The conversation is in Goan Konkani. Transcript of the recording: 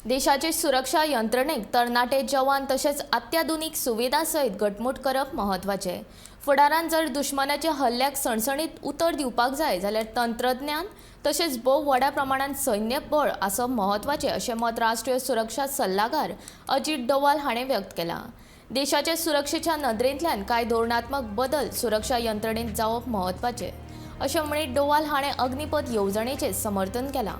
देशाचे सुरक्षा यंत्रणेक तरणाटे जवान तशेंच अत्याधुनीक सुविधा सयत घटमूट करप म्हत्वाचें. फुडारांत जर दुश्मनाच्या हल्ल्याक सणसणीत उतर दिवपाक जाय जाल्यार तंत्रज्ञान तशेंच भोव व्हडा प्रमाणांत सैन्य बळ आसप म्हत्वाचें, अशें मत राष्ट्रीय सुरक्षा सल्लागार अजीत डोवाल हाणें व्यक्त केलां. देशाच्या सुरक्षेच्या नदरेंतल्यान कांय धोरणात्मक बदल सुरक्षा यंत्रणेंत जावप म्हत्वाचें, अशें म्हणीत डोवाल हाणें अग्निपथ येवजणेचें समर्थन केलां.